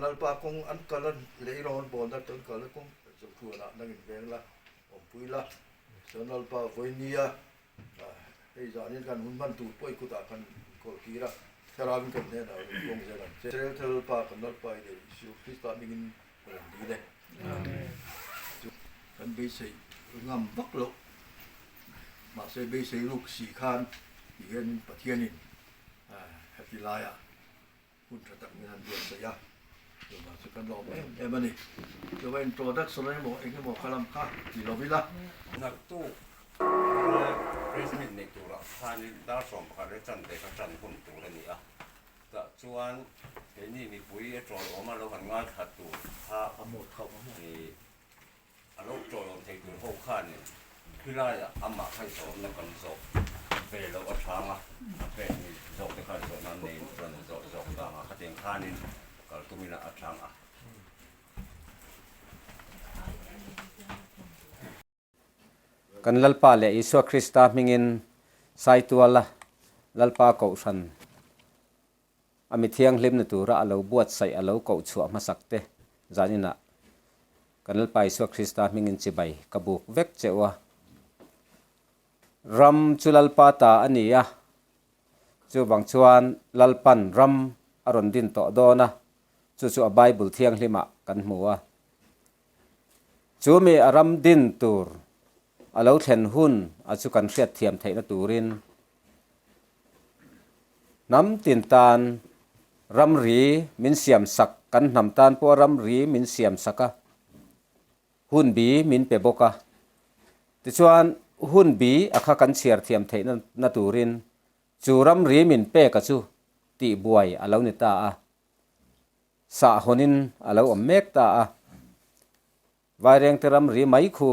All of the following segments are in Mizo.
Lalpa kawng an kal a leh i rawn bawl dat an kal a kawng chawhchhuanah nang in veng la, awmpui la, chuan Lalpa vawinia hei zanin kan hun hman tur pawh i kutah kan kawl tir a, Thlarauin kan hnenah rawn kawng zel ang che. Israel te Lalpa kan Lalpa i leh Isua Krista hmingin ka rawn dil e. Amen. Kan beisei ngam vak loh, mahse beisei ruk si khan ti hianin Pathianin heti laiah Hun tha tak min han buatsaih a, chuvang chu kan lawm em em a ni. Chuvang introduction emaw eng emaw kha lam kha ti lo ila. Naktuk press meet neih turah khanin dar 11 leh chanve kha tan hun tur a ni a, tah chuan keini mipui a tawlawm a lo han ngaithla tur kha A lo tawlawm thei tur ho khanin khilaiah amah kha zawhna kan zawh ve loh a chhang a, a pek ni zawk te khan zawhna an nei rawn zawh zawk ta ang a, khatiang khanin kal tum ila a chhang a. Kan Lalpa leh Isua Krista hmingin Saituala Lalpa Kohhran a mi thianghlim ni tura a lo buatsaih a lo koh chhuah hmasak te zaninah kan Lalpa Isua Krista hmingin chibai ka buk vek che u a. Ram chu Lalpa ta a ni a, chuvang chuan Lalpan ram a rawn din tawh dawn a, chu chu a Bible thianghlimah kan hmu a. Chu mi a ram din tur a lo thlen hun a chu kan hriatthiam theihna turin Hnam tin tan ramri min siam sak, kan hnam tan pawh ramri min siam sak a, hun bi min pe bawk a. Tichuan, hun bi a kha kan chhiar thiam theih na turin chu ramri min pek a chu tih buai a lo ni ta a, sah hawnin a lo awm mek ta a. Vairengte ramri mai khu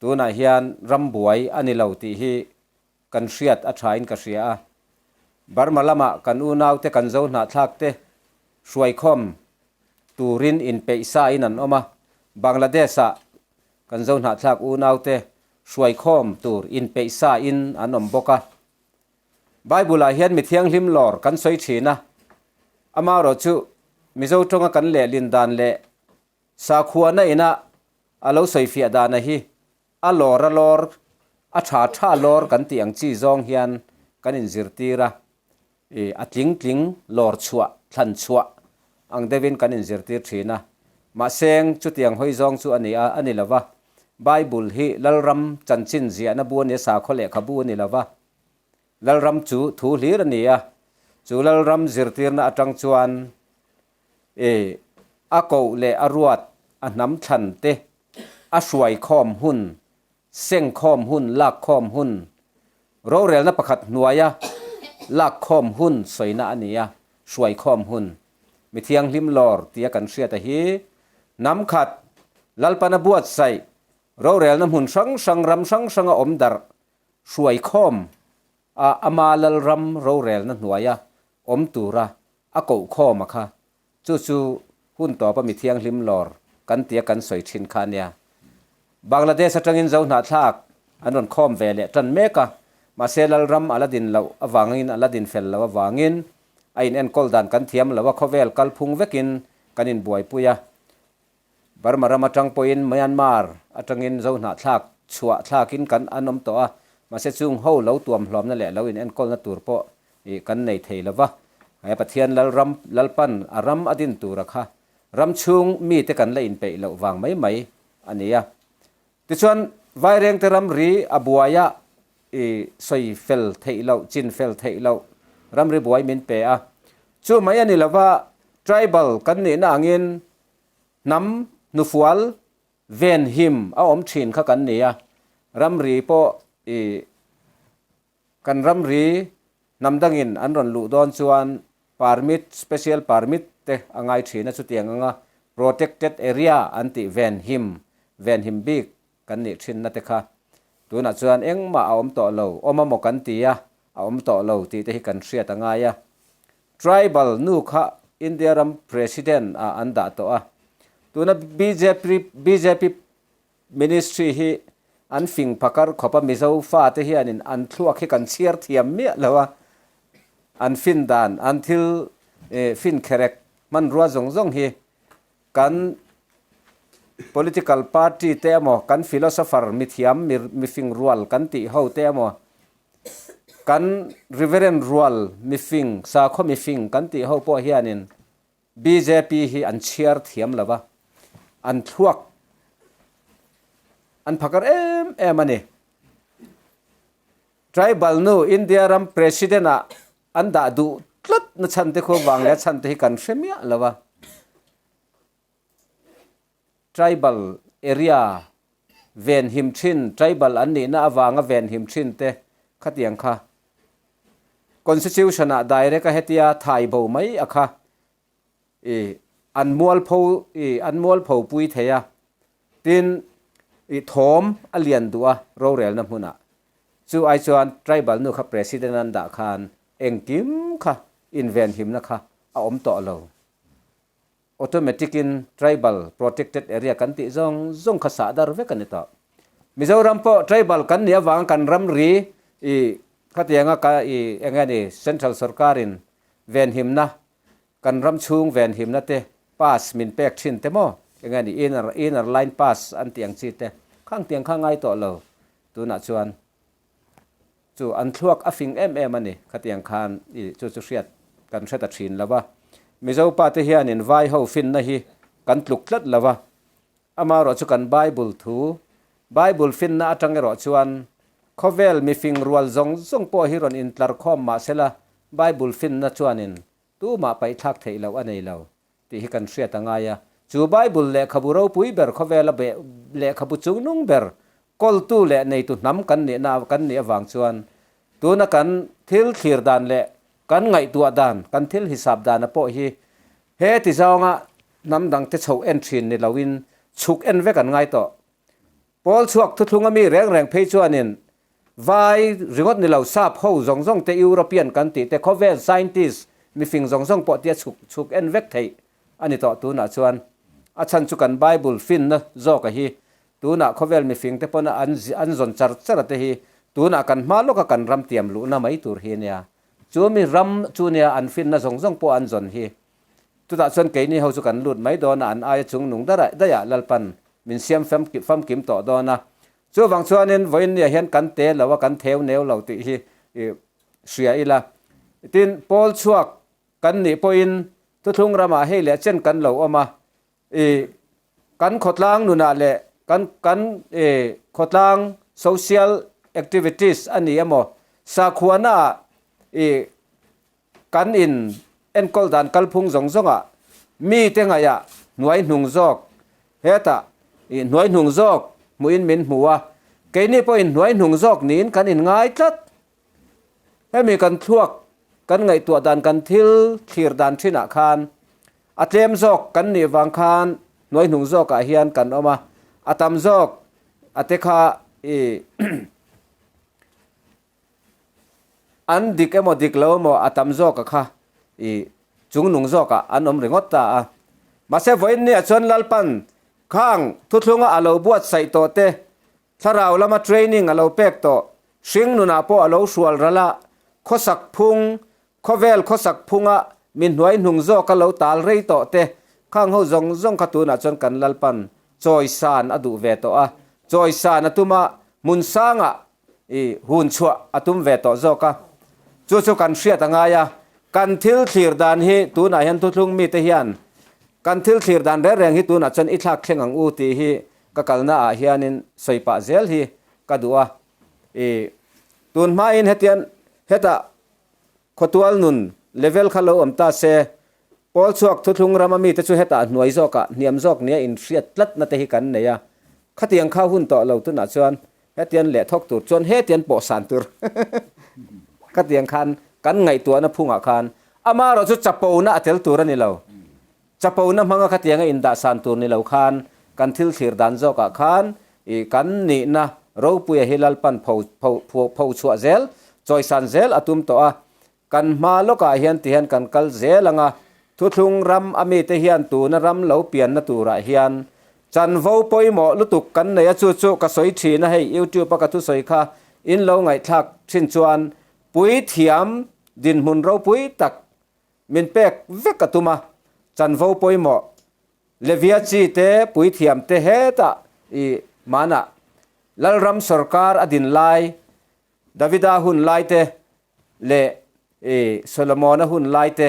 tunah hian ram buai a ni lo tih hi kan hriat a thain ka hria a. Burma lama kan unaute kan zo hnahthlak te hruaikhawm turin inpeih sain an awm a, Bangladesh ah kan zo hnahthlak unaute hruaikhawm tur inpeih sain an awm bawk a. Bible ah hian mi thianghlim lawr kan sawi thin a, amaherawhchu Mizo tawnga kan lehlin dan leh Sakhuana ina a lo sawifiah dana hi a lawr a lawr, a tha tha lawr kan tih ang chi zawng hian kan inzirtir a, i a tling tling lawr chhuah, thlan chhuah ang deuhin kan inzirtir thin a. Mahseng chutiang hawi zawng chu a ni a, a ni lo va. Bible hi Lalram chanchin ziahna bu a ni a, sakhaw lehkhabu a ni lo va. Lalram chu thu hlir a ni a, chu Lalram zirtirna atang chuan E, a koh leh a ruat, a hnam thlan te, a hruai khawm hun, seng khawm hun, lak khawm hun, rorelna pakhat hnuaia lak khawm hun sawina a ni a, hruai khawm hun. Mi thianghlim lawr tia kan hriat a hi, hnam khat, Lalpana buatsaih, rorelna hmun hrang hrang, ram hrang hranga awm darh, hruai khawm a, ama Lalram rorelna hnuaia awm tura a koh khawm a kha, chu chu hun tawpa mi thianghlim lawr kan tia kan sawi thin kha a nia. Bangladesh atangin zo hnahthlak an rawn khawm ve leh tan mek a, mahse Lalram a la din loh avangin a la din fel loh avangin a in enkawl dan kan thiam lo a, khawvel kalphung vekin kan inbuaipui a. Burma ram atang pawhin Myanmar atangin zo hnahthlak chhuah thlakin kan an awm tawh a, mahse chung ho lo tuam hlawmna leh lo in enkawlna tur pawh ih kan nei thei lo va. He Pathian Lalram Lalpan a ram a din tura kha ram chhung mite kan la inpeih loh vang mai mai a ni a. Tichuan Vairengte ramri a buaia ih sawi fel theih loh, chin fel theih loh ramri buai min pe a. Chu mai a ni lo va, tribal kan nihna angin Hnam hnufual ven him a awm thin kha kan ni a, ramri pawh i kan ramri hnam dangin an rawn luh dawn chuan permit, special permit te a ngai thin a, chutiang anga protected area an tih ven him, ven him bik kan nih thinna te kha tunah chuan engmah a awm tawh lo, awm a maw kan ti a, a awm tawh lo tih te hi kan hriat a ngai a. Tribal nu kha India ram President ah an dah tawh a, tuna bjp bjp Ministry hi an fing phakar khawp a, Mizo fate hianin an thluak hi kan chhiar thiam miah lo a, an fin dan, an thil fin kherek. hmanrua zawng zawng hi kan political party te emaw, kan philosopher mithiam mifing rual kan tih ho te emaw, kan reverend rual mifing, sakhaw mifing kan tih ho pawh hianin bjp hi an chhiar thiam lo va, an thluak an phakar em em a ni. Tribal nu India ram president ah an dah duh tlat na chhan te khu vang leh a chhan te hi kan hre miah lo a. Tribal area ven him thin, tribal an nihna avanga ven him thin te khatiang kha Constitution ah direct a hetia thai bo mai a kha i an mualpho i an mualpho pui thei a, tin i thawm a lian duh a rorelna hmunah. Chu ai chuan tribal nu kha president an dah khan engkim kha invenhimna kha a awm tawh lo. Automatic in tribal protected area kan tih zawng zawng kha sah dar vek a ni tawh. Mizoram pawh tribal kan nih avanga kan ramri i khatianga ka i eng nge ni central sorkarin venhimna Kan ram chhung venhimna te pass min pek thin te maw? Enge ni inner inner line pass an tih ang chi te khang tiang kha ngai tawh lo tunah chuan chu an thluak a fing em em a ni khatiang khan i chu chu hriat kan hre ta thin lo va Mizo pa te hianin vai ho finna hi kan tluk tlat lo va Amaherawh chu kan Bible thu, Bible finna atang erawh chuan khawvel mifing rual zawng zawng pawh hi rawn intlar khawm mah sela Bible finna chuanin tumah paihthlak theih loh a nei lo tih hi kan hriat a ngai a. Chu Bible lehkhabu ropui ber khawvela lehkhabu chungnung ber kawltu leh neitu hnam kan nihna kan nih avang chuan tuna kan thil thlir dan leh kan ngaihtuah dan, kan thil hisap dana pawh hi he ti zawnga Hnam dangte chhoh en thin ni loin chhuk en vek an ngai tawh. Pawl chhuak thuthlunga mi reng reng phei chuanin vai ringawt ni lo sap ho zawng zawng te European kan tih te khawvel scientist mifing zawng zawng pawh tia chhuk chhuk en vek theih a ni tawh tunah chuan a chhan chu kan Bible finna zawka hi tunah khawvel mifing te pawna an an zawn char char a te hi tunah kan hma lawka kan ram tiam luhna mai tur hi nia chu mi ram chu nia an finna zawng zawng pawh an zawn hi Chutah chuan keini ho chu kan lut mai dawn a, an aia chung nung daraih daihah Lalpan min siam famkim tawh dawn a. Chuvang chuanin vawiinniah hian kan te lo a, kan theu neu lo tih hi i hria ila. Tin, pawl chhuak kan nih pawhin thuthlung ramah hei leh chen kan lo awm a, i kan khawtlang nunah leh kan kan i khawtlang social activities a ni emaw sakhuanaah i Kan in enkawl dan kalphung zawng zawngah mite ngaihah hnuai hnung zawk hetah ih hnuai hnung zawk hmuhin min hmu a, keini pawhin hnuai hnung zawk niin kan in ngai tlat. Hemi kan thluak kan ngaihtuah dan kan thil thlir dan thinah khan a tlem zawk kan nih vang khan hnuai hnung zawkah hian kan awm a, a tam zawk a te kha ih An dik emaw dik lo emaw a tam zawk a kha i chungnung zawkah an awm ringawt ta a. Mahse vawiin nia chuan Lalpan khang thuthlunga a lo buatsaih tawh te, thlarau lama training a lo pek tawh, hring nunah pawh a lo hrual ral a, khawsak phung, khawvel khawsak phunga mi hnuai hnung zawka lo tal rei tawh te, khang ho zawng zawng kha tunah chuan kan Lalpan chawisan a duh ve tawh a, chawisan a tum a, hmun sangah I hun chhuah a tum ve tawh zawk a, chu chu kan hriat a ngai a, kan thil thlir dan hi tunah hian thuthlung mite hian kan thil thlir dan reng reng hi tunah chuan i thlak thleng ang u tih hi ka kalna ah hianin sawi pah zel hi ka duh a. I tun hmain hetian hetah khawtual nun level kha lo awm ta se, pawl chhuak thuthlung rama mite chu hetah hnuai zawkah hniam zawk nia inhriat tlatna te hi kan nei a, khatiang kha hun tawh lo tunah chuan Hetian leh thawk tur chuan hetian pawh san tur khatiang khan kan ngaihtuahna phungah khan amaherawh chu chapona a tel tur a ni lo. Chapona hmanga khatianga indah san tur ni lo khan kan thil thlir dan zawkah khan i kan nihna ropuia hi Lalpan pho pho pho pho chhuah zel, chawisan zel a tum tawh a. Kan hma lawkah hian tihian kan kal zel ang a, thuthlung ram a mite hian tuna ram lo pianna turah hian chanvo pawimawh lutuk kan nei a, chu chu ka sawi thin a, hei YouTube a ka thusawi kha in lo ngaihthlak thin chuan puithiam dinhmun ropui tak min pek vek a tum a. Chanvo pawimawh Levia chi te puithiam te hetah i hmanah Lalram sawrkar a din lai, Davida hun lai te leh i Solomona hun lai te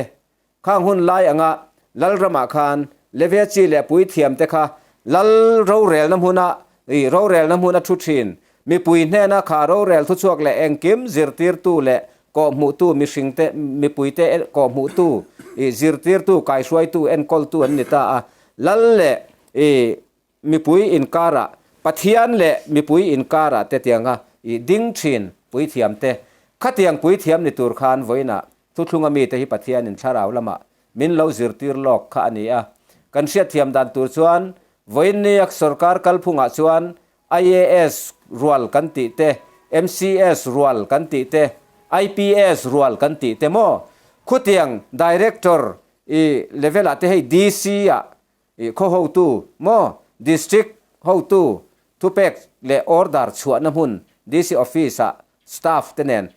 Khang hun lai anga Lalramah khan Levia chi leh puithiam te kha Lal rorelna hmuna i rorelna hmun a thu thin. Mipui hnena kha rorel thuchhuak leh engkim zirtirtu leh kawhhmuhtu mihringte mipuite kawhhmuhtu i zirtirtu kaihruaitu enkawltu an ni ta a. Lal leh i Mipui inkarah, Pathian leh mipui inkarah te tianga i ding thin puithiam te, khatiang puithiam ni tur khan vawiinah thuthlunga mite hi Pathianin thlarau lamah min lo zirtir lawk kha a ni a. Kan hriatthiam dan tur chuan vawiin nia sorkar kalphungah chuan IAS rual kan tih te, MCS rual kan tih te, IPS rual kan tih te maw? Khutiang Director i level ah te hei DC ah I khaw hotu maw District hotu thupek leh order chhuahna hmun DC Office ah staff te nen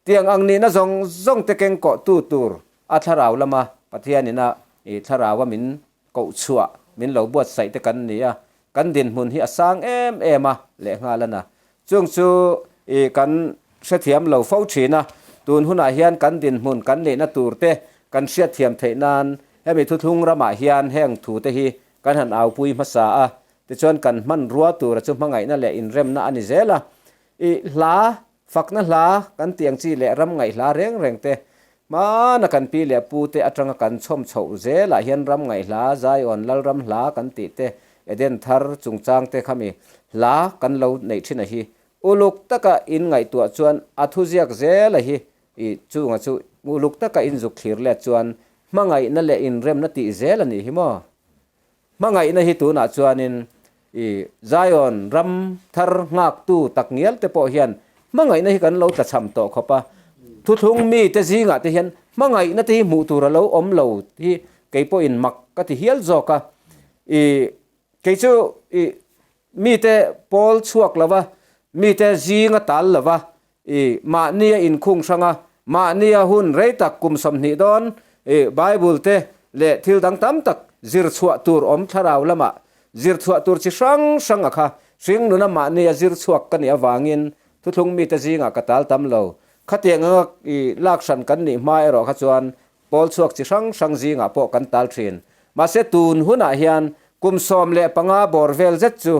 tiang ang nihna zawng zawng te keng kawh tu tur a thlarau lama Pathian ina i thlarau a min koh chhuah min lo buatsaih te kan ni a, kan dinhmun hi a sang em em a lehnghal a na. Chung chu i kan hrethiam lo fo thin a, tun hunah hian kan dinhmun kan nihna tur te kan hriatthiam theih nan hemi thuthlung ramah hian heng thu te hi kan han aupui hmasa a, tichuan kan hmanrua tura chu hmangaihna leh inremna a ni zel a. I hla, fakna hla kan tih ang chi leh ram ngaih hla reng reng te hmana kan pi leh pu te atanga kan chhawm chhoh zelah hian ram ngaih hla, Zion Lalram hla kan tih te Eden thar chungchang te khami hla kan lo neih thin a hi. Uluk taka in ngaihtuah chuan a thuziak zel a hi i chunga chu uluk taka in zuk thlir let chuan hmangaihna leh inremna tih zel a nih hi maw? Hmangaihna hi tunah chuanin i Zion ram thar nghaktu tak ngial te pawh hian hmangaihna hi kan lo tlachham tawh khawp a. Thuthlung mite zingah te hian hmangaihna te hi hmuh tur a lo awm lo hi kei pawhin mak ka ti hial zawk a. I kei chu i mite pawl chhuak lo va, mite zinga tal lo va, i mahnia inkhung hrang a, mahnia hun rei tak kum 20 dawn i Bible te leh thil dang tam tak zir chhuah tur awm thlarau lamah zir chhuah tur chi hrang hrang a kha hring nuna mahnia zir chhuak ka nih avangin thuthlung mite zingah ka tal tam lo. Khatiang anga i lak hran kan nih hma erawh kha chuan Pawl chhuak chi hrang hrang zingah pawh kan tal thin. Mahse tun hunah hian kum 15 bawr vel zet chu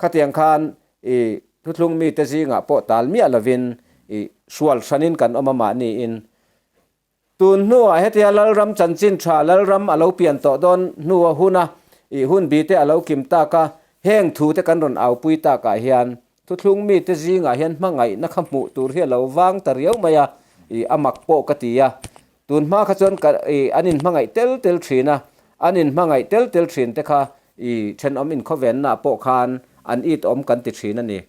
khatiang khan i thuthlung mite zingah pawh tal miah lovin i hrual hranin kan awm a mahniin. Tun hnuah hetia Lalram chanchin tha Lalram a lo pian tawh dawn hnua huna i hun bite a lo kim tak a, heng thute kan rawn aupui takah hian Thuthlung mite zingah hian hmangaihna kha hmuh tur hi a lo vang ta riau mai a, i a mak pawh ka ti a. Tun hma kha chuan ka i an inhmangaih tel tel thin a, an inhmangaih tel tel thin te kha i thenawm inkhawvennaah pawh khan an it awm kan ti thin a ni.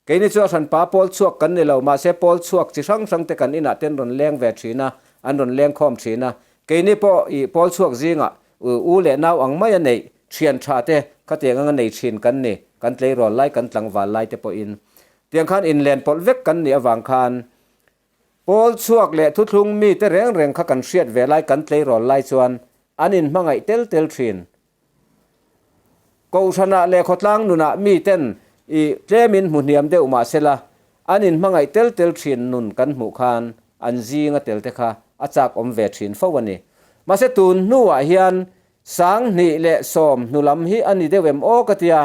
Keini chu a hranpa pawl chhuak kan ni lo, mahse pawl chhuak chi hrang hrang te kan inah ten rawn leng ve thin a, an rawn leng khawm thin a. Keini pawh i pawl chhuak zingah U leh nau ang maia neih thian tha te khatiang anga nei thin kan ni, kan tleirawl lai kan tlangval lai te pawhin. Tiang khan inlen pawlh vek kan nih avang khan pawl chhuak leh thuthlung mi te reng reng kha kan hriat ve lai kan tleirawl lai chuan an inhmangaih tel tel thin. Kohhranah leh khawtlang nunah mi ten i tlemin hmu hniam deuh mah sela an inhmangaih tel tel thin nun kan hmuh khan an zinga tel te kha a chak awm ve thin fo a ni. Mahse tun hnuah hian 2010 hnu lam hi a ni deuh em aw ka tia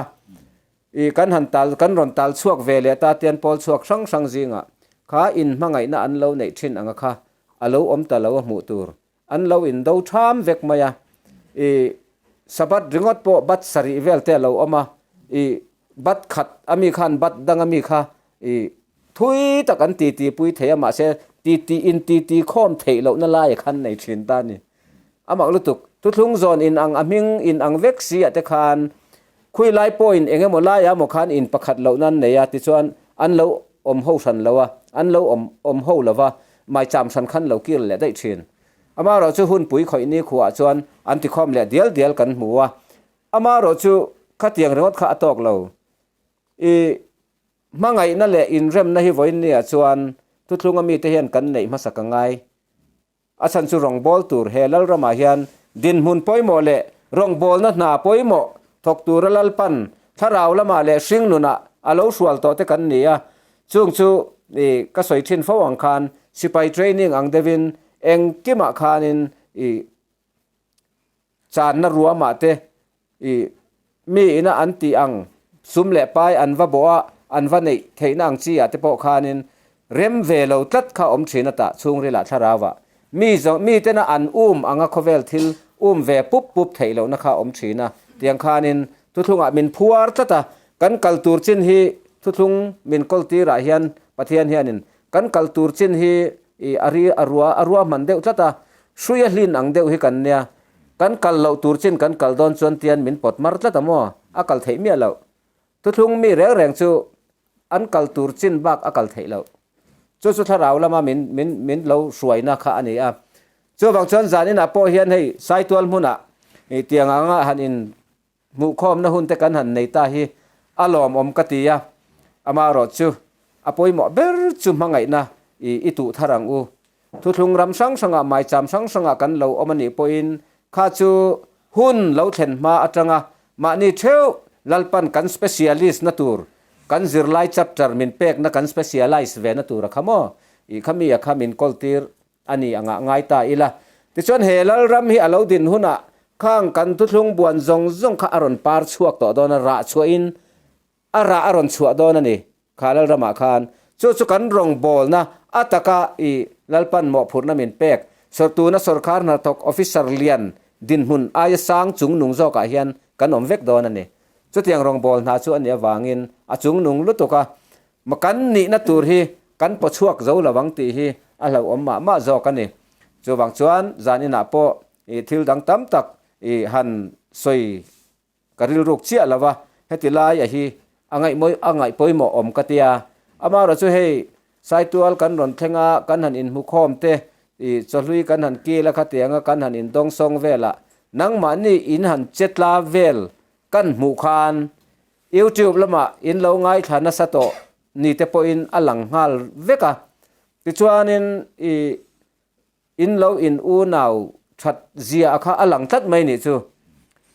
i kan han tal kan rawn tal chhuak ve leh ta tian pawl chhuak hrang hrang zingah kha inhmangaihna an lo neih thin anga kha a lo awm ta lo a hmuh tur An lo indo tham vek mai a, i Sabbath ringawt pawh bat sarih vel te a lo awm a, i bat khat a mi khan bat dang a mi kha i thui tak an titi pui thei a, mahse titi in titi khawm theih lohna lai khan nei thin ta a ni. A mak lutuk, thuthlung zawn in ang a hming in ang vek si ah te khan khui lai pawhin eng emaw lai ah maw khan in pakhat lohna an nei a, tichuan an lo awm ho hran lo a, an lo awm awm ho lo va, maicham hran khan lo kir leh daih thin. Amaherawh chu hunpui khawih ni khuaah chuan an tikhawm leh dial dial kan hmu a, amaherawh chu khatiang ringawt kha a tawk lo. I hmangaihna leh inremna hi vawiin niah chuan thuthlunga mite hian kan neih hmasa ka ngai. A chhan chu rawngbâwl tur he Lalramah hian dinhmun pawimawh leh rawngbawlna hna pawimawh thawk tura Lalpan thlarau lamah leh hringnunah a lo hrual tawh te kan ni a, chung chu i ka sawi thin fo ang khan sipai training ang deuhin engkimah khanin i Channa ruamah te i mi ina an tih ang sum leh pai an va bawh a, an va neih theihna ang chi ah te pawh khanin rem ve lo tlat kha awm thin a tah chhungrilah thlarauah mi zawng mi tena an um anga khawvel thil um ve pup pup theih lohna kha awm thin a, tiang khanin thuthlungah min phuar tlat a, kan kal tur chin hi thuthlung min kawl tirah hian Pathian hianin kan kal tur chin hi i a ri a rua a ruahman deuh tlat a, Hruia hlin ang deuh hi kan nia, kan kal loh tur chin kan kal dawn chuan tian min pawt mar tlat a maw? A kal theih miah loh. Thuthlung mi reng reng chu an kal tur chin bak a kal theih loh. Chu chu thlarau lama min min min lo hruaina kha a ni a. Chuvang chuan zan inah pawh hian hei Saitual hmunah tiang anga han in Hmuhkhawmna hun te kan han nei ta hi a lawmawm ka ti a, amaherawh chu a pawimawh ber chu hmangaihna i i tuh thar ang u. Thuthlung ram hrang hrangah maicham hrang hrangah kan lo awm a nih pawhin kha chu hun lo thlen hma atanga mahni theuh Lalpan kan specialist na tur, kan zirlai chapter min pekna kan specialise ve na tur a kha maw? I kha mi a kha min kawl tir A ni angah ngai ta ila. Tichuan he Lalram hi a lo din hunah khang kan thuthlung buan zawng zawng kha a rawn par chhuak tawh dawn a, rah chhuahin a rah a rawn chhuah dawn a ni kha Lalramah khan. Chu chu kan rawngbawlna a taka i Lalpan mawhphurhna min pek tuna sawrkar hnathawk officer lian dinhmun aia sang chungnung zawkah hian kan awm vek dawn a ni. Chutiang rawngbâwl hna chu a nih avângin a chungnung lutuk a, ma kan nihna tûr hi kan paw chhuak zo lo ang tih hi a hlauhawm mah mah zâwk a ni. Chuvâng chuan zân inah pawh i thil dang tam tak i han sawi ka rilrûk chiah lo va, heti lai a hi a ngaihmawi a ngaih pawimawh awm ka tia. Amaherawh chu hei Saitual kan rawn thleng a, kan han inhmukhawm te, i chawhlui kan han kil a khatianga kan han indawngsawng velah nangmahni in han che tla vel kan hmuh khan YouTube lamah in lo ngaithla nasa tawh ni te pawhin a lang nghal vek a. Tichuanin i In lo in unau that zia a kha a lang tlat mai nih chu.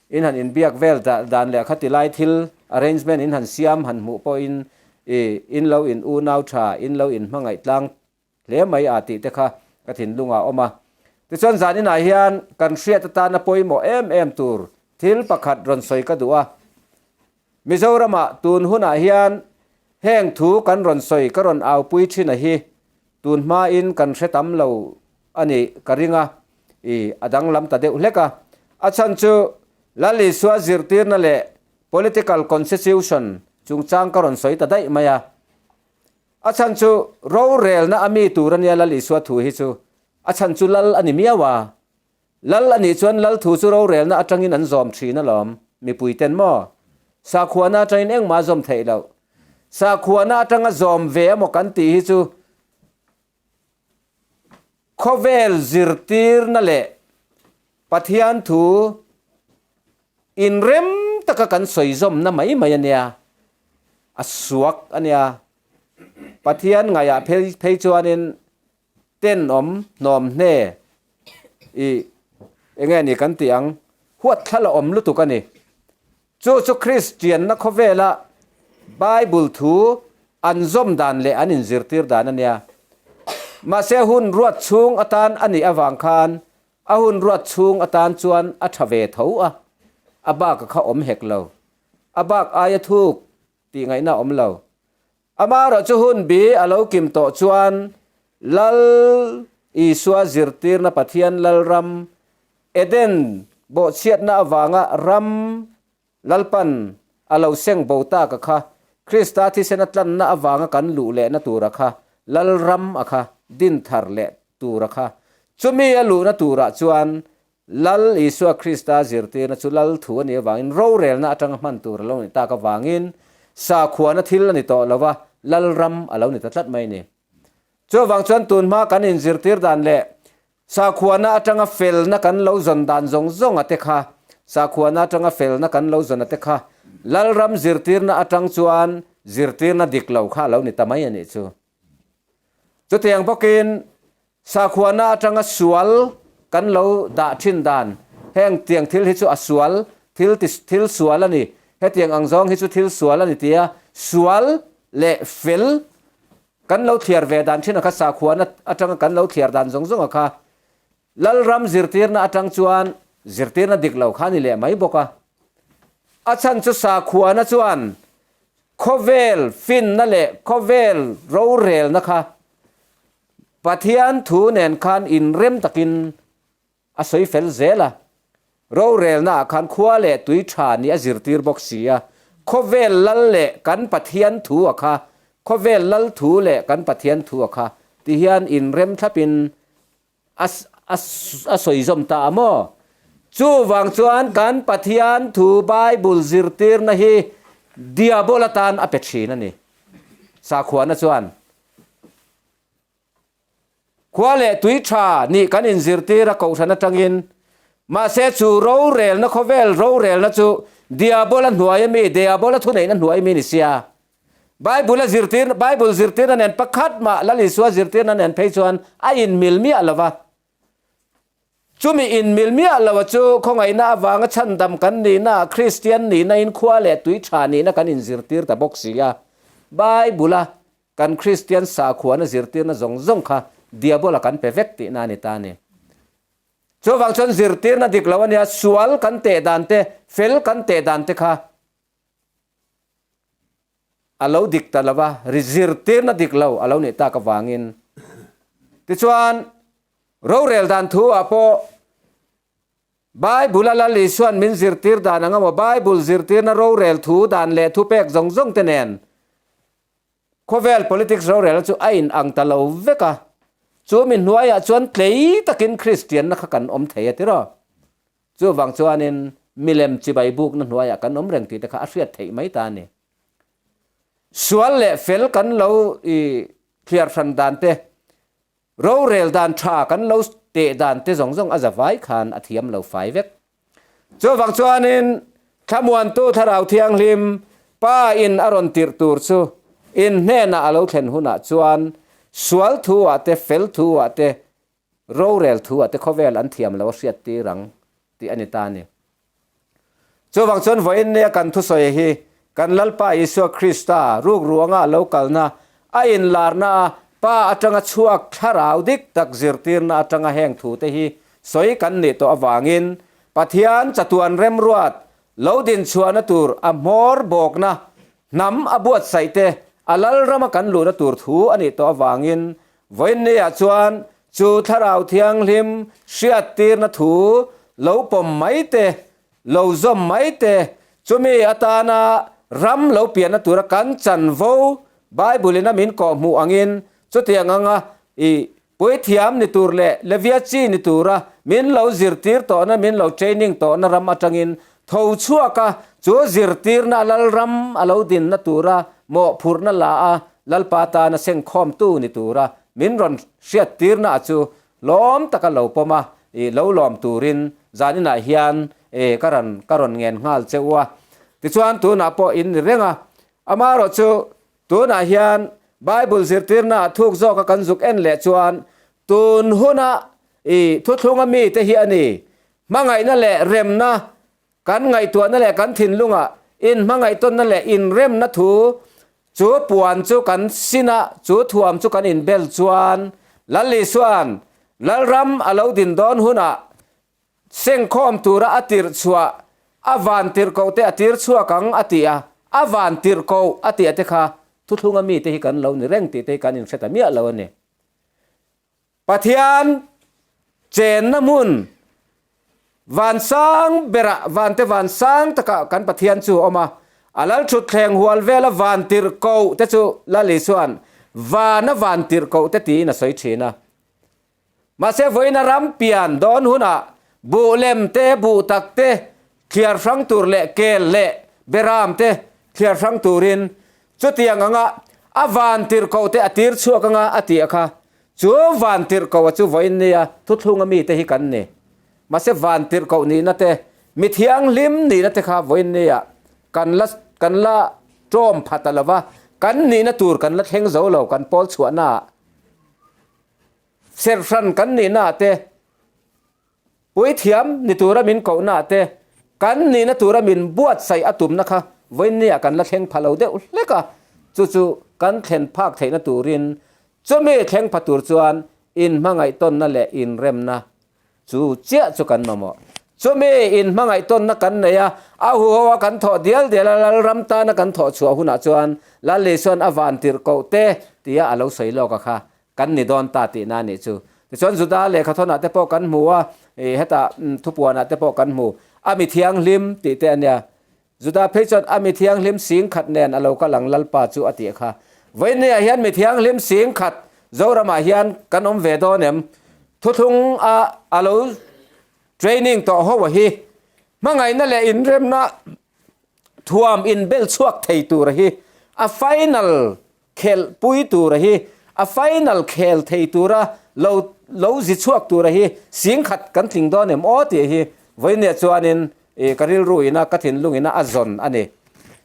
In han inbiak vel dan leh a kha ti lai thil arrangement in han siam han hmuh pawhin i in lo in unau tha, in lo in hmangaih tlang hle mai a tih te kha ka thinlungah a awm a. Tichuan zan inah hian kan hriat atana pawimawh em em tur thil pakhat rawn sawi ka duh a. Mizoramah tun hunah hian heng thu kan rawn sawi ka rawn aupui thin a hi tun hmain kan hre tam lo a nih ka ring a, i a danglam ta deuh hlek a. A chhan chu Lal Isua zirtirna leh political constitution chungchang ka rawn sawi ta daih mai a. A chhan chu rorelna a mi tur a nia Lal Isua thu hi chu a chhan chu Lal a ni miau a. Lal a nih chuan Lal thu chu rorelna atangin an zawm thin alawm, mipui ten maw? Sakhuana atangin engmah a zawm theih loh. Sakhuana atanga zawm ve emaw kan tih hi chu khawvel zirtirna leh Pathian thu inrem taka kan sawi zawmna mai mai a nia, a suak a nia. Pathian ngaihah phei chuanin Tenawm hnawm hne i enge ni kan tih ang, huat thla la awm lutuk a ni. Chu chu Kristianna khawvela Bible thu an zawm dan leh an inzirtir dan a nia. Mahse hun ruat chhung atan a nih avang khan a hun ruat chhung atan chuan a tha ve tho a, a bak a kha awm hek lo. A bak aia thuk tih ngaihna a awm lo. Amaherawh chu hun bi a lo kim tawh chuan Lal Isua zirtirna Pathian Lalram, Eden bawhchhiatna avanga ram Lalpan a lo seng bo tak a kha, Krista thisena tlanna avanga kan luh lehna tura kha Lalram a kha din thar leh tura kha, chumi a luhna turah chuan Lal Isua Krista zirtirna chu Lal thu a nih avangin rorelna atanga hman tur a lo nih tak avangin sakhuana thil a ni tawh lo va, Lal ram a lo ni ta tlat mai a ni. Chuvang chuan tunhma kan inzirtir dan leh sakhuana atanga felna kan lo zawn dan zawng zawng a te kha, sakhuana atanga felna kan lo zawn a te kha Lal ram zirtirna atang chuan zirtirna dik lo kha a lo ni ta mai a nih chu. Chutiang bawkin sakhuana atanga sual kan lo dah thin dan, Heng tiang thil hi chu a sual, thil ti thil sual a ni. Hetiang ang zawng hi chu thil sual a ni tia sual leh fel kan lo thliar ve dan thin a kha sakhuana atanga kan lo thliar dan zawng zawng a kha Lalram zirtirna atang chuan zirtirna dik lo kha a ni leh mai bawk a. A chhan chu sakhuana chuan khawvel finna leh khawvel rorelna kha Pathian thu nen khan inrem takin a sawi fel zel a. Rorelna ah khan khua leh tui tha nih a zirtir bawk si a. Khawvel lal leh kan Pathian thu a kha, khawvel lal thu leh kan Pathian thu a kha ti hian inrem thlapin a a sawi zawm ta a maw? Chuvang chuan kan Pathian thu Bible zirtirna hi Diabol atan a pe thin a ni. Sakhuana chuan Khua leh tui tha nih kan inzirtir a kohhran atangin, mahse chu rorelna khawvel rorelna chu Diabola hnuai ami, Diabola thuneihna hnuai ami ni sia. Bible a zirtir, Bible zirtirna nen pakhat mah Lal Isua zirtirna nen phei chuan a inmil miah lo va. Chumi inmil miah lo chu khawngaihna avanga chhandam kan nihna, Kristian nihna in khua leh tui tha nihna kan inzirtir ta bawk si a. Bible a kan Kristian sakhuana zirtirna zawng zawng kha Diabola kan pe vek tihna a ni ta a ni. Chuvang chuan zirtirna dik lo a nia, sual kan teh dan te, fel kan teh dan te kha A lo dik ta lo va, ri zirtirna dik lo a lo nih tak avangin. Tichuan, rorel dan thu ah pawh Bible a Lal Isua'n min zirtir dan ang emaw, Bible zirtirna rorel thu dan leh thupek zawng zawng te nen khawvel politics rorelna chu a in ang ta lo vek a. Chu mi hnuaiah chuan tlei takin Kristianna kha kan awm thei a tiraw? Chuvang chuanin milem chibai bukna hnuaiah kan awm reng tih te kha a hriat theih mai ta a ni. Sual leh fel kan lo i thliar hran dan te, rorel dan tha kan lo teh dan te zawng zawng a za vai khan a thiam lo fai vek. Chuvang chuanin Thlamuantu Thlarau Thianghlim Pa in a rawn tirh tur chu in hnenah a lo thlen hunah chuan sual thu ah te, fel thu ah te, Rorel thu ah te khawvel an thiam lo a hriat tir ang tih a ni ta a ni. Chuvang chuan vawiin nia kan thusawi hi kan Lalpa Isua Krista rukruanga a lo kalna, a inlarna a Pa atanga chhuak thlarau dik tak zirtirna atanga heng thute hi sawi kan nih tawh avangin Pathian chatuan remruat lo dinchhuahna tur a hmawr bawkna hnam a buatsaih te a Lalrama kan luhna tur thu a nih tawh avangin Vawiinniah chuan chu Thlarau Thianghlim hriattirna thu lo pawm mai te, lo zawm mai te, chumi atana ram lo pianna tura kan chanvo Bible-in a min kawhhmuh angin chutiang anga i puithiam ni tur leh Levia chi ni tura min lo zirtir tawhna, min lo training tawhna ram atangin tho chhuaka chu zirtirna Lalram a lo dinna tura mawhphurhna la a Lalpa tana sengkhawmtu ni tura min rawn hriattirna a chu lawm taka lo pawm a, i lo lawm turin zaninah hian e ka rawn ka rawn ngen nghal che u a. Tichuan tunah pawh in ni reng a, amaherawh chu tunah hian Bible zirtirna ah thuk zawka kan zuk en leh chuan tun huna i thuthlunga mite hi a ni, hmangaihna leh remna Kan ngaihtuahna leh kan thinlungah inhmangaihtawnna leh inremna thu chu puan chu kan sin a, chu thuam chu kan inbel chuan Lal Isua'n Lalram a lo din dawn hunah sengkhawm tura a tirh chhuah a van tirhkoh te a tir chhuak ang a ti a, a van tirhkoh a tih a te kha thuthlunga mite hi kan lo ni reng tih te hi kan inhre ta miah lo a ni. Pathian chenna hmun vansang berah vante vansang takah kan Pathian chu a awm a, a lal thutthleng hual vela van tirhkoh te chu Lal Isua'n vana van tirhkoh te tiin a sawi thin a. Mahse vawiin a ram pian dawn hunah buh lem te, buh tak te thliar hrang tur leh kel leh beram te thliar hrang turin chutiang anga a van tirhkoh te a tir chhuak anga a tih a kha Chu van tirhkoh a chu vawiin nia thuthlunga mite hi kan ni. Mahse van tirhkoh nihna te, mi thianghlim nihna te kha vawiin nia kan la kan la tawm pha ta lova, kan nihna tur kan la thleng zo lo kan pawl chhuahnaah. Serhhran kan nihnaah te. Puithiam ni tura min kohna te, kan nihna tura min buatsaih a tumna kha vawiinniah kan la thleng pha lo deuh hlek a, chu chu kan thlen phak theihna turin chumi thleng pha tur chuan inhmangaihtawnna leh inremna Chu chiah chu kan mamawh. Chumi inhmangaihtawnna kan nei a, a huho a kan thawh dial dial a, Lalram tana kan thawh chhuah hunah chuan Lal Isua'n a van tirh koh te tia a lo sawi lawk a kha kan ni dawn ta tihna a nih chu. Tichuan Juda lehkhathawnah te pawh kan hmu a, hetah thupuanah te pawh kan hmu. A mi thianghlim tih te a nia. Juda phei chuan a mi thianghlim sing khat nen a lo kal ang Lalpa chu a tih kha. Vawiinniah hian mi thianghlim sing khat Zoramah hian kan awm ve dawn em? Thuthlung a a lo training tawh ho a hi hmangaihna leh inremna thuam inbel chhuak thei tur a hi a final khelh pui tur a hi a final khel thei tura lo lo zi chhuak tur a hi sing khat kan tling dawn em aw tih hi vawiinniah chuanin I ka rilru ina ka thinlung ina a zawn a ni.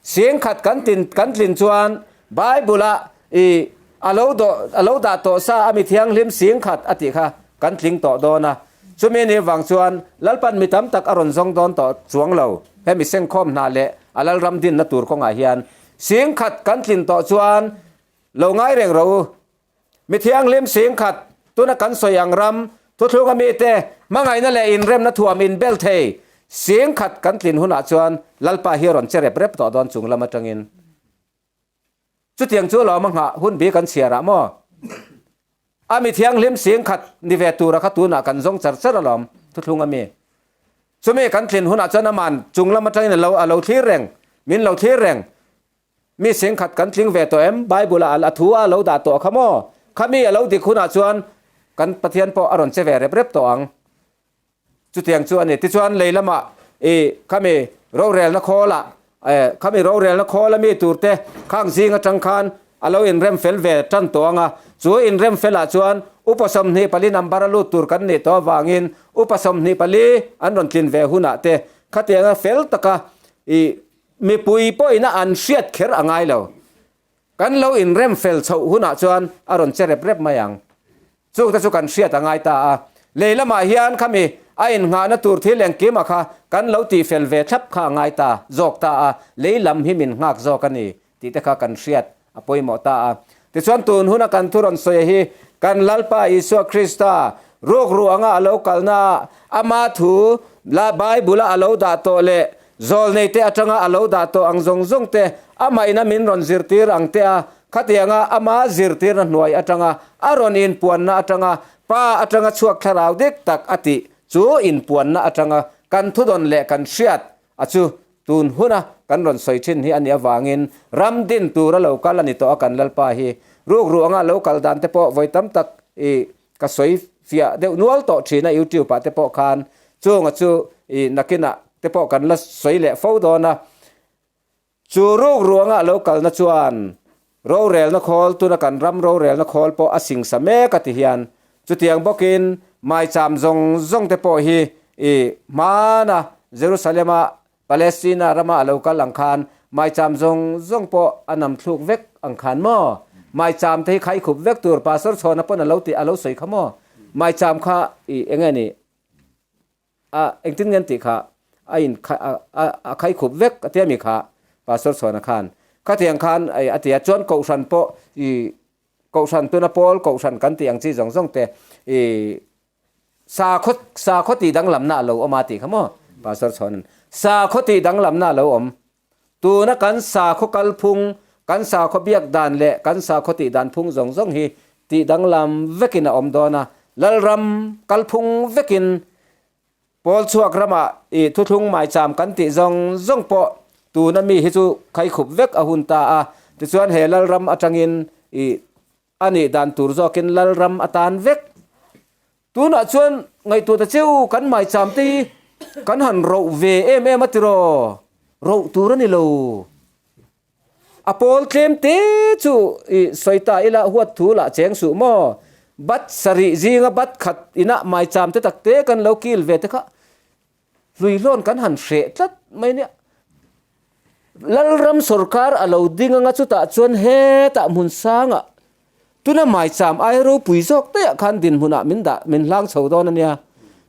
Sing khat kan tin kan tlin chuan Bible a i a lo dawh a lo dah tawh sa a mi thianghlim sing khat a tih kha kan tling tawh dawn a. Chumi ni vang chuan Lalpan mi tam tak a rawn zawng dawn tawh chuang lo. He mi sengkhawm hna leh a Lalram dinna tur kawngah hian sing khat kan tlin tawh chuan lo ngai reng rawh u. Mi thianghlim singkhat, tuna kan sawi ang ram, thuthlunga mite hmangaihna leh inremna thuam inbel thei singkhat kan tlin hunah chuan Lalpa hi a rawn che rep rep tawh dawn chung lam atangin. Chutiang chu lawm a nghah hun bi kan chhiar ah maw? A mi thianghlim singkhat ni ve tura kha tunah kan zawng char char alawm thuthlunga mi. Chumi kan tlin hunah chuan aman chung lam atangin a lo a lo thlir reng, min lo thlir reng. Mi singkhat kan tling ve tawh em? Bible ah a thu a lo dah tawh kha maw? Khami a lo dik hunah chuan kan Pathian pawh a rawn che ve rep rep tawh ang. Chutiang chu a ni. Tichuan lei lamah i khami rorelna khawlah khami rorelna khawl ami turte khang zing atang khan a lo inrem fel ve tan tawh ang a. Chu inrem felah chuan upa 24 number a lut tur kan nih tawh avangin upa 24 an rawn tlin ve hunah te khatianga fel taka i Mipui pawhin a an hriat kher a ngai lo. Kan lo inrem fel chhoh hunah chuan a rawn che rep rep mai ang. Chungte chu kan hriat a ngai ta a. Lei lamah hian khami a innghahna tur thil engkima kha kan lo tihfel ve thlap kha a ngai ta zawk ta a, lei lam hi min nghak zawk a ni tih te kha kan hriat a pawimawh ta a. Tichuan tun huna kan thu rawn sawi hi kan Lalpa Isua Krista rukru anga a lo kalna ah ama thu la Bible-a a lo dah tawh leh zawlneite atanga a lo dah tawh ang zawng zawng te amah ina min rawn zirtir ang te a, khatianga ama zirtirna hnuai atanga a rawn inpuanna atanga Pa atanga chhuak thlarau dik tak a tih chu inpuanna atanga kan thudawn leh kan hriat a chu Tun huna kan rawn sawi thin hi a nih avangin ram din tura lo kal a ni tawh a kan Lalpa hi. Rukru anga lo kal dan te pawh vawi tam tak i ka sawi fiah deuh nual tawh thin a YouTube ah te pawh khan chunga chu i nakinah te pawh kan la sawi leh fo dawn a. Chu rukru anga lo kalna chuan Rorelna khawl, tuna kan ram rorelna khawl pawh a singsa mek a ti hian chutiang bawkin maicham zawng zawng te pawh hi i hmana Jerusalem-a Palestina rama a lo kal ang khan maicham zawng zawng pawh a nam thluk vek ang khan maw? Maicham te hi khaikhup vek tur Pastor Chhawna pawn a lo tih a lo sawi kha maw? Maicham kha i eng nge ni? A engtin nge an tih kha a in a khai khup vek a tia mi kha Pastor Chhuana khan khatiang khan a ti a chuan kohhran pawh i kohhran tuna pawl kohhran kan tih ang chi zawng zawng te i sakhaw sakhaw tih danglamna a lo awm a tih kha maw Pastor Chhuanan sakhaw tih danglamna a lo awm Tuna kan sakhaw kalphung, kan sakhaw biak dan leh kan sakhaw tih dan phung zawng zawng hi tih danglam vekin a awm dawn a. Lalram kalphung vekin Pawlchhuak ramah i thuthlung maicham kan tih zawng zawng pawh tuna mi hi chu khaikhup vek a hun ta a. Tichuan he Lalram atangin i a nih dan tur zawkin Lalram atan vek Tunah chuan ngaihtuah ta cheu kan maicham te hi kan han roh ve em em a tiraw? Roh tur a ni lo. A pawl tlem te chu i sawi ta ila huat thu lah cheng suh maw? Bat sarih zinga bat khat inah maicham te tak te kan lo kil ve te kha hluihlawn kan han hreh tlat mai nia. Lalram sorkar a lo ding anga chutah chuan hetah hmun sangah tuna maicham ai ropui zawk taiah khan dinhmunah min dah min hlang chho dawn a nia.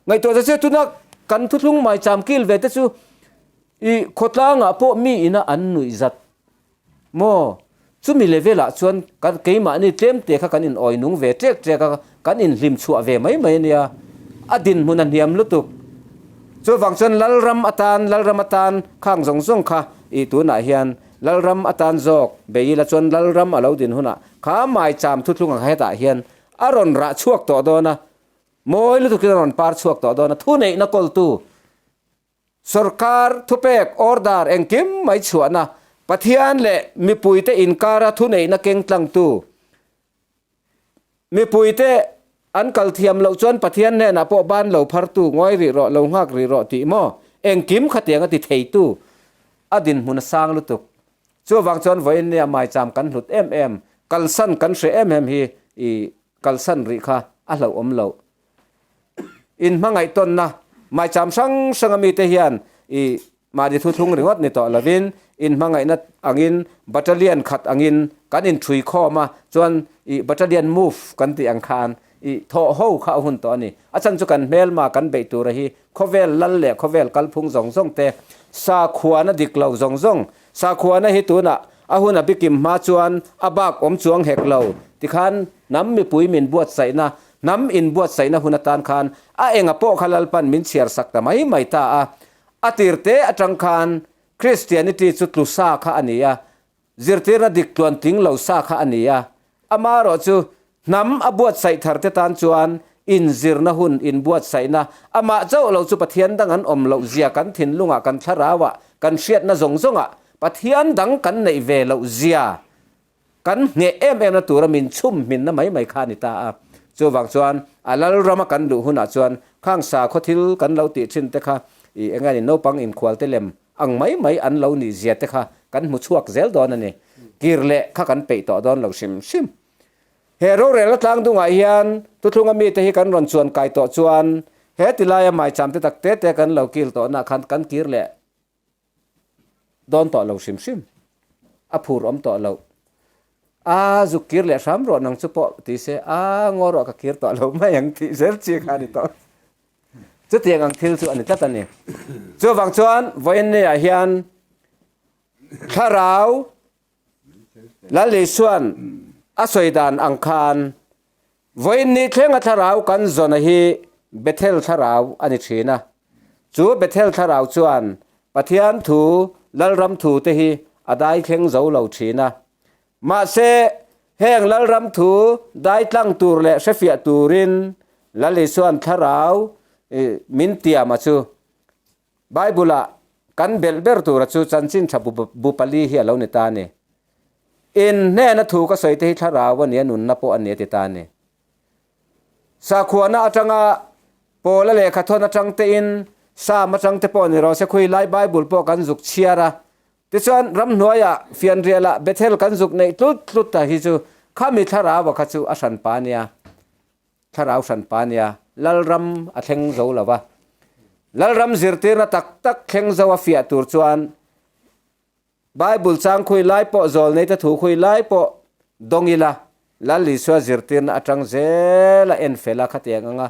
Ngaihtuah ta che tuna kan thuthlung maicham kil ve te chu i khawtlangah pawh mi ina an nuih zat maw? Chumi level ah chuan kan keimahni tlem te kha kan in awi nung ve ṭek ṭek a, kan in hlim chhuah ve mai mai a nia. A dinhmun a hniam lutuk. Chuvang chuan Lalram atan, Lalram atan khang zawng zawng kha i tunah hian Lalram atan zawk bei ila chuan Lalram a lo din hunah kha maicham thuthlung ang hetah hian a rawn rah chhuak tawh dawn a, mawi lutukin a rawn par chhuak tawh dawn a, thuneihna kawltu Sorkar thupek, order, engkim mai chhuahna, Pathian leh mipuite inkara thuneihna keng tlangtu, mipuite an kal thiam loh chuan Pathian hnenah pawh ban lo phartu, ngawi rih rawh, lo nghak rih rawh tih maw? Engkim khatiang a ti theitu a dinhmun a sang lutuk. Chuvang chuan vawiin nia maicham kan hlut em em, kalsan kan hre em em hi i kalsan rih kha a hlauhawm loh. In hmangaih tawnna maicham hrang hranga mite hian i mahni thuthlung ringawt ni tawh lovin in hmangaihna angin battalion khat angin kan inthui khawm a, chuan i battalion move kan tih ang khan i thawh ho kha a hun tawh a ni. A chhan chu kan hmelma kan beih tura hi khawvel lal leh khawvel kalphung zawng zawng te sakhuana dik lo zawng zawng Sakhuana hi tunah a hun a bikim hma chuan a bak awm chuang hek lo tikhan hnam mipui min buatsaihna, hnam inbuatsaihna hun atan khan a enga pawh kha Lalpan min chhiar sak ta mai mai ta a. A tir te atang khan Christianity chu tlu sa kha a ni a, zirtirna dik tluan tling lo sa kha a ni a. Amaherawhchu Hnam a buatsaih thar te tan chuan inzirna hun inbuatsaihna, amah chauh lo chu Pathian dang an awm loh zia kan thinlungah kan thlarauah kan hriatna zawng zawngah Pathian dang kan neih ve loh zia kan ngheh em emna tura min chhum hminna mai mai kha a ni ta a. Chuvang chuan a Lalrama kan luh hunah chuan khang sakhaw thil kan lo tih thin te kha i eng nge ni naupang inkhual te lem ang mai mai an lo nih zia te kha kan hmu chhuak zel dawn a ni. Kir leh kha kan peih tawh dawn lo hrim hrim. He rorelna tlang dungah hian thuthlunga mite hi kan rawn chuan kai tawh chuan he tilaia maicham te tak te te kan lo kil tawhna khan kan kir leh dawn tawh lo hrim hrim. A phur awm tawh loh. A zuk kir leh hram rawh nang chu pawh ti se a ngaw rawh ka kir tawh lo mai ang tih zel chi kha a ni tawh. Chutiang ang thil chu a ni tlat a ni. Chuvang chuan vawiin niah hian thlarau Lal Isua'n a sawi dan ang khan, Vawiin ni thlenga thlarau kan zawna hi Bethel thlarau a ni thin a. Chu Bethel thlarau chuan Pathian thu, Lalram thu te hi a dai thleng zo lo thin a. Mahse, heng Lalram thu dai tlang tur leh hrefiah turin Lal Isua'n thlarau min tiam a chu Bible-ah kan belh ber tura chu chanchin tha bu pali hi a lo ni ta a ni. In hnena thu ka sawi te hi thlarau a ni a, nunna pawh a ni a ti ta a ni. Sakhuana atanga Paula lehkha thawn atang tein Sam atang te pawh ni rawh se khui lai Bible pawh kan zuk chhiar a. Tichuan ramhnuaiah fianrialah Bethel kan zuk neih tlut tlut ta hi chu khami thlarau a kha chu a hranpa a nia. Thlarau hranpa a nia, Lalram a thleng zo lo va. Lalram zirtirna tak tak thleng zo a fiah tur chuan Bible chang khui lai pawh zawlneite thu khui lai pawh dawng ila, Lal Isua zirtirna atang zel a en fel a khatiang anga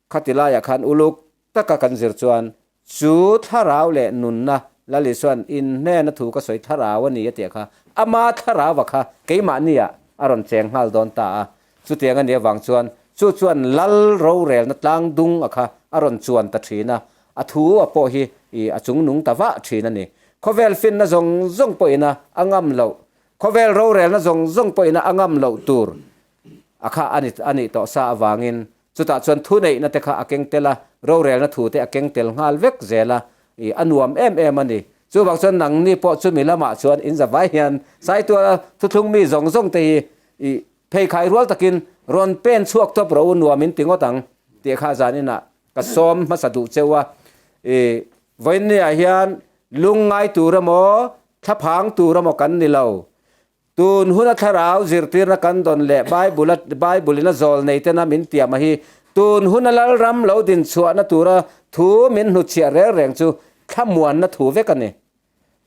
khati laiah khan uluk taka kan zir chuan Chu thlarau leh nunna Lal Isua'n in hnena thu ka sawi thlarau a ni a tih kha ama thlarauva kha keimahniah a rawn cheng nghal dawn ta a. Chutiang a nih avang chuan chu chuan Lal rorelna tlang dung a kha a rawn chuan ta thin a, a thu a pawh hi i a chungnung ta vah thin a ni. Khawvel finna zawng zawng pawhin a a ngam loh, khawvel rorelna zawng zawng pawhin a a ngam loh tur a kha a ni a nih tawh sa avangin Chutah chuan thuneihna te kha a keng tel a, rorelna thu te a keng tel nghal vek zel a, ih a nuam em em a ni. Chuvang chuan nangni pawh chumi lamah chuan in zavai hian Saituala thuthlung mi zawng zawng te hi ih pheikhai rual takin rawn pen chhuak tawp rawh u nuam in ti ngawt ang tih kha zan inah ka sawm hmasa duh cheu a. Ih vawiinniah hian lungngai tur emaw thlaphang tur emaw kan ni lo. Tun huna thlarau zirtirna kan dawn leh Bible-a Bible-in a zawl nei tena min tiam a hi tun huna Lalram lo din chhuahna tura thu min hnutchhiah reng reng chu thlamuanna thu vek a ni.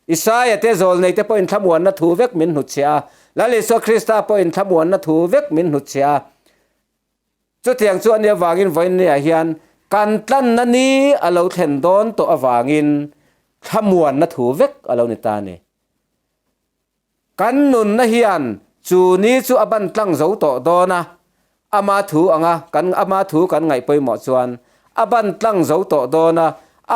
Isaia te zawl nei te pawhin thlamuanna thu vek min hnutchhiah a, Lal Isua Krista pawhin thlamuanna thu vek min hnutchhiah a. Chutiang chu a nih avangin vawiinniah hian Kan tlanna ni a lo thlen dawn tawh avangin thlamuanna thu vek a lo ni ta a ni. Kan nunna hian chu ni chu a ban tlang zo tawh dawn a, ama thu anga kan ama thu kan ngaih pawimawh chuan a ban tlang zo tawh dawn a,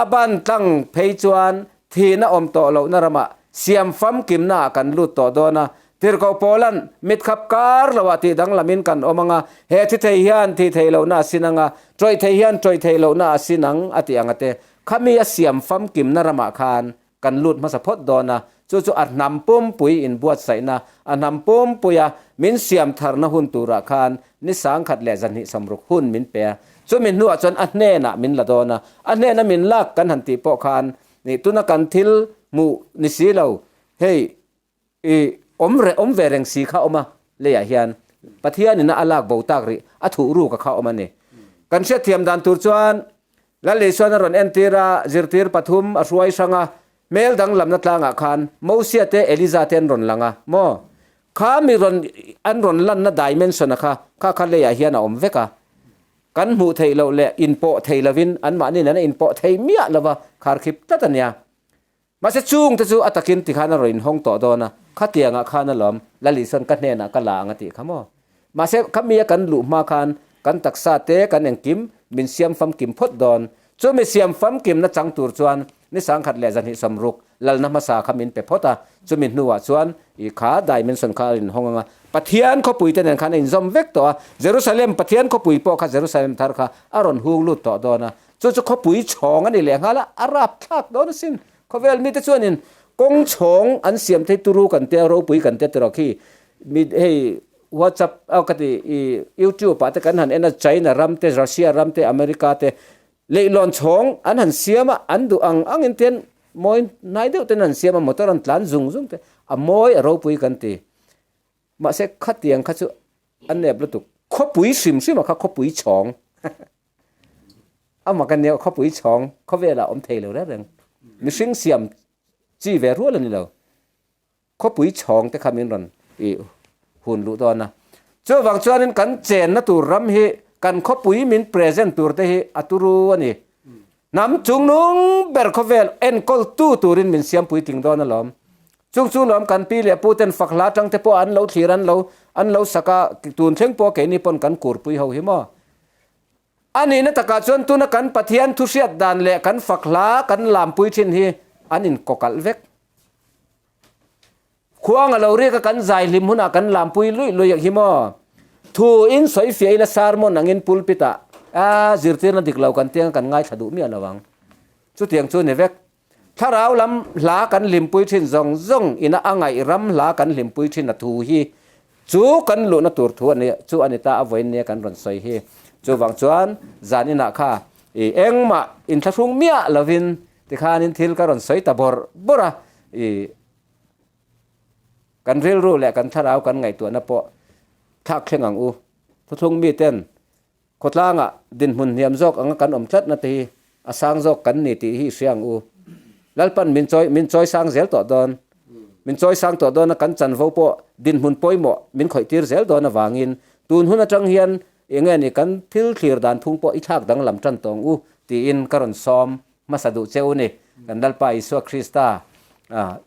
a ban tlang phei chuan thihna awm tawh lohna ramah siam famkimna ah kan lut tawh dawn a, Tirhkoh Paula'n mitkhap kar loah tih danglamin kan awm anga, he thi thei hian thih theih lohna a sin anga, tawih thei hian tawih theih lohna a sin ang a tih anga te, khami a siam famkimna ramah khan kan lut hmasa phawt dawn a, chu chu a hnam pumpui inbuatsaihna, a hnam pumpuia min siam tharna hun turah khan ni sangkhat leh zahnih sawmruk hun min pe a, chumi hnuah chuan a hnenah min la dawn a, a hnena min lak kan han tih pawh khan nih tuna kan thil hmuh ni si lo, hei i awm reh awm ve reng si kha awm a, leiah hian Pathianina a lak bo tak rih a thuh ruk a kha awm a ni. Kan hriatthiam dan tur chuan Lal Isuan a rawn entir a, zirtir pathum a hruai hrang a, hmel danglamna tlangah khan Mosia te Eliza te an rawn lang a, maw? Kha mi rawn an rawn lanna dimension a kha, kha kha leiah hian a awm vek a. Kan hmuh theih loh leh inpawh thei lovin anmahni nen a inpawh thei miah lova kharkhip tlat a nia. Mahse chungte chu a takin tikhan a rawn inhawng tawh dawn a, khatiangah khan alawm Lal Isuan ka hnenah ka la ang a tih kha maw? Mahse khami a kan luh hma khan kan taksa te kan engkim min siam famkim phawt dawn. Chumi siam famkimna chang tur chuan ni sangkhat leh zahnih sawmruk lalna hmasa kha min pe phawt a, chumi hnuah chuan i kha dimension kha a inhawng ang a, Pathian khawpui te nen khan a inzawm vek tawh a, Jerusalem Pathian khawpui pawh kha Jerusalem thar kha a rawn hung lut tawh dawn a, Chu chu khawpui chhawng a ni leh nghal a, a rap thlak dawn asin. Khawvel mite chuanin kawng chhawng an siam thei turu kan tia ropui kan tia tiraw khi mi hei WhatsApp a ka ti i YouTube ah te kan han en a China ram te Russia ram te America te leihlawn chhawng an han siam a an duh ang ang in tian mawi hnai deuh ten an siam a motor an tlan zung zung te a mawi a ropui kan ti. Mahse khatiang kha chu a nep lutuk. Khawpui hrim hrim a kha khawpui chhawng. Amah ka nia khawpui chhawng khawvelah awm thei lo reng reng. Mihring siam chi ve rual a ni lo. Khawpui chhawng te kha min rawn i hun luh dawn a. Chuvang chuanin kan chenna tur ram hi kan khawpui min present tur te hi a turu a ni. Hnam chungnung ber khawvel enkawltu turin min siam puitling dawn alawm. Chung chu lawm kan pi leh pu ten fak hla tang te pawh an lo thlir an lo an lo sak a, tun thleng pawh keini pawn kan kurpui ho hi maw. A nihna takah chuan tuna kan Pathian thu hriat dan leh kan fak hla kan lampui thin hi an inkawkalh vek. Khuang a lo riak a kan zai hlim hunah kan lampui luih luih hi maw? Thu in sawi fiah ila sermon angin pulpit ah a zirtirna dik lo kan tiang kan ngaithla duh miah lo ang. Chutiang chu ni vek. Thlarau lam hla kan hlimpui thin zawng zawng ina a ngaih ram hla kan hlimpui thin a thu hi chu kan luhna tur thu a ni chu a ni ta a vawiin nia kan rawn sawi hi. Chuvang chuan zan inah kha i engmah inthlahrung miah lovin tikhanin thil ka rawn sawi ta bawrh bawrh a i Kan rilru leh kan thlarau kan ngaihtuahna pawh thlak thleng ang u. Thuthlung miten khawtlangah dinhmun hniam zawk anga kan awm tlatna te hi a sang zawk kan ni tih hi i hria ang u. Lalpan min chawi min chawi sang zel tawh dawn. Min chawi sang tawh dawn a kan chanvo pawh dinhmun pawimawh min khawih tir zel dawn avangin tun hun atang hian enge ni kan thil thlir dan phung pawh i thlak danglam tan tawh ang u tiin ka rawn sawm hmasa duh che u ni. Kan Lalpa Isua Krista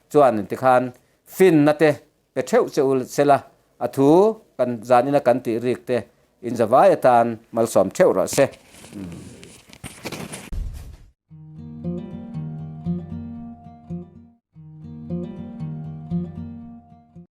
chuan tikhan finna te pe theuh che u sela, a thu kan zanina kan tih rik te inzavai atan malsawm theuh rawh se.